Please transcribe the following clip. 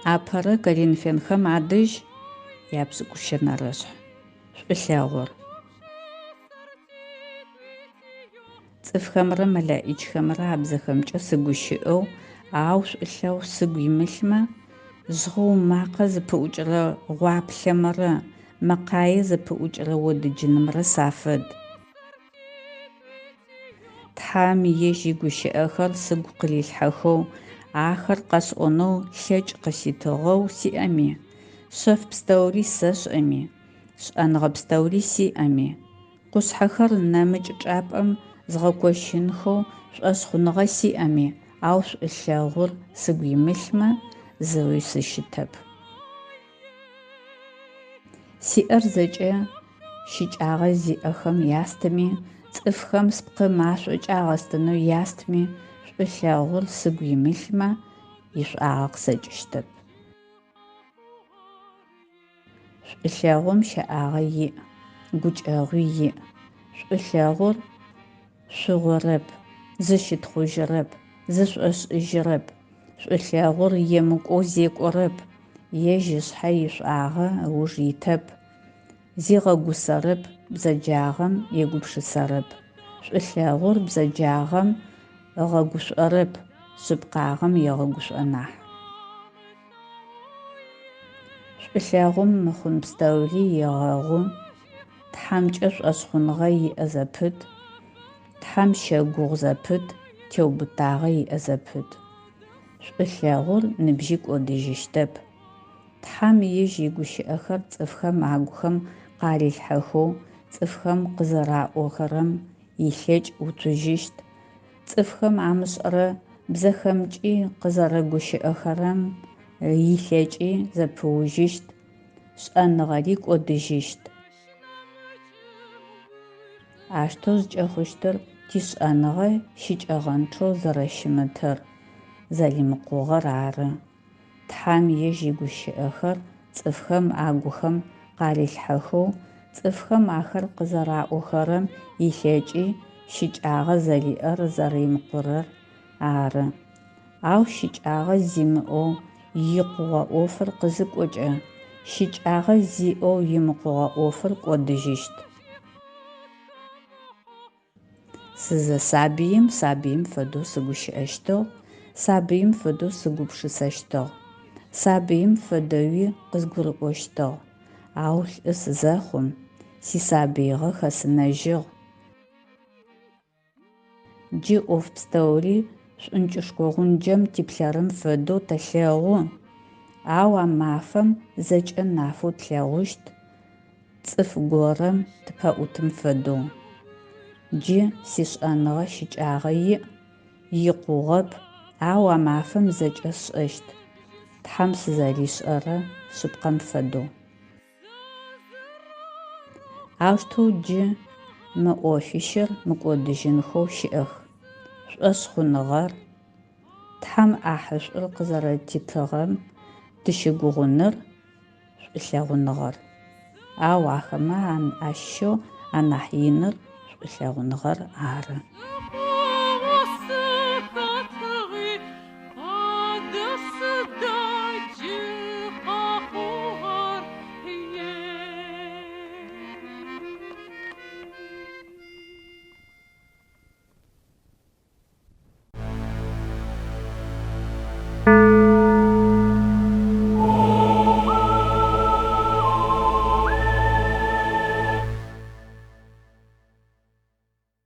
Апэрэ Коринфянхэм адэжь япшӏыкӏущэнэрэ шъхь. Шӏулъэгъур. Цӏыфхэмрэ мэлэӏичхэмрэ абзэхэмкӏэ сыгущыӏэу, ау шӏулъэгъу сыгу имылъмэ, жъгъыу макъэ зыпыӏукӏырэ гъуаплъэмрэ мэкъае зыпыӏукӏырэ одыджынымрэ сафэд. Тхьэм ежь игущыӏэхэр сыгу къырилъхьэхэу, ахэр къэсӏонэу лъэкӏ къыситыгъэу сиӏэми, шъэф пстэури сэшӏэми, шӏэныгъэ пстэури сиӏэми, къушъхьэхэр нэмыкӏ чӏапӏэм згъэкощынхэу шӏошъхъуныгъэ сиӏэми, ау шӏулъэгъур сыгу имылъмэ, зэуи сыщытэп. Сиӏэр зэкӏэ щыкӏагъэ зиӏэхэм ястыми, цӏыфхэм спкъы машӏокӏэ агъэстынэу ястми, шӏулъэгъур сыгу имылъмэ, ишӏуагъэ къысэкӏыщтэп. Шӏулъэгъум щэӏагъэ иӏ, гукӏэгъуи иӏ. Шӏулъэгъур шъугъорэп, зыщытхъужьырэп, зышӏошӏыжьырэп. Шӏулъэгъур емыкӏоу зекӏорэп, ежь ышъхьэ ишӏуагъэ ыуж итэп, зигъэгусэрэп, бзэджагъэм егупшысэрэп. Шӏулъэгъур бзэджагъэм ыгъэгушӏорэп, шъыпкъагъэм егъэгушӏо нахь. Шӏулъэгъум мыхъун пстэури егъэгъу, Тхьэмкӏэ шӏошъхъуныгъэ иӏэ зэпыт, Тхьэм щэгугъу зэпыт, теубытагъэ иӏэ зэпыт. Шӏулъэгъур ныбжьи кӏодыжьыщтэп. Тхьэм ежь игущыӏэхэр цӏыфхэм агухэм къарилъхьэхэу цӏыфхэм къызэраӏохэрэм илъэкӏ уцужьыщт, цӏыфхэм амышӏэрэ бзэхэмкӏи къызэрэгущыӏэхэрэм илъэкӏи зэпыужьыщт, шӏэныгъэри кӏодыжьыщт. Аущтэу зыкӏэхъущтыр тишӏэныгъэ щыкӏэгъэнчъэу зэрэщымытыр, зэримыкъугъэр ары. Тхьэм ежь игущыӏэхэр цӏыфхэм агухэм къарилъхьэхэу, цӏыфхэм ахэр къызэраӏохэрэм илъэкӏи щыкӏагъэ зэриӏэр зэримыкъурэр ары. Ау щыкӏагъэ зимыӏэу икъугъэ ӏофыр къызыкӏокӏэ, щыкӏагъэ зиӏэу имыкъугъэ ӏофыр кӏодыжьыщт. Сызэсабыим сабыим фэдэу сыгущыӏэщтыгъ, сабыим фэдэу сыгупшысэщтыгъ, сабыим фэдэуи къызгурыӏощтыгъ, ау лӏы сызэхъум, сисабыигъэ хэсынэжьыгъ. Джы ӏоф пстэури шӏункӏышхо гъунджэм типлъэрэм фэдэу тэлъэгъу, ау а мафэм зэкӏэ нафэу тлъэгъущт, цӏыф горэм тыпэӏутым фэдэу. Джы сишӏэныгъэ щыкӏагъэ иӏ, икъугъэп, ау а мафэм зэкӏэ сшӏэщт, Тхьэм сызэришӏэрэ шъыпкъэм фэдэу. Аущтэу джы мы ӏофищыр мыкӏодыжьынхэу щыӏэх, шӏошъхъуныгъэр, Тхьэм ӏахьышӏур къызэрэтитыгъэм тыщыгугъыныр, шӏулъэгъуныгъэр. Ау ахэмэ ащыщэу анахь иныр шӏулъэгъуныгъэр ары.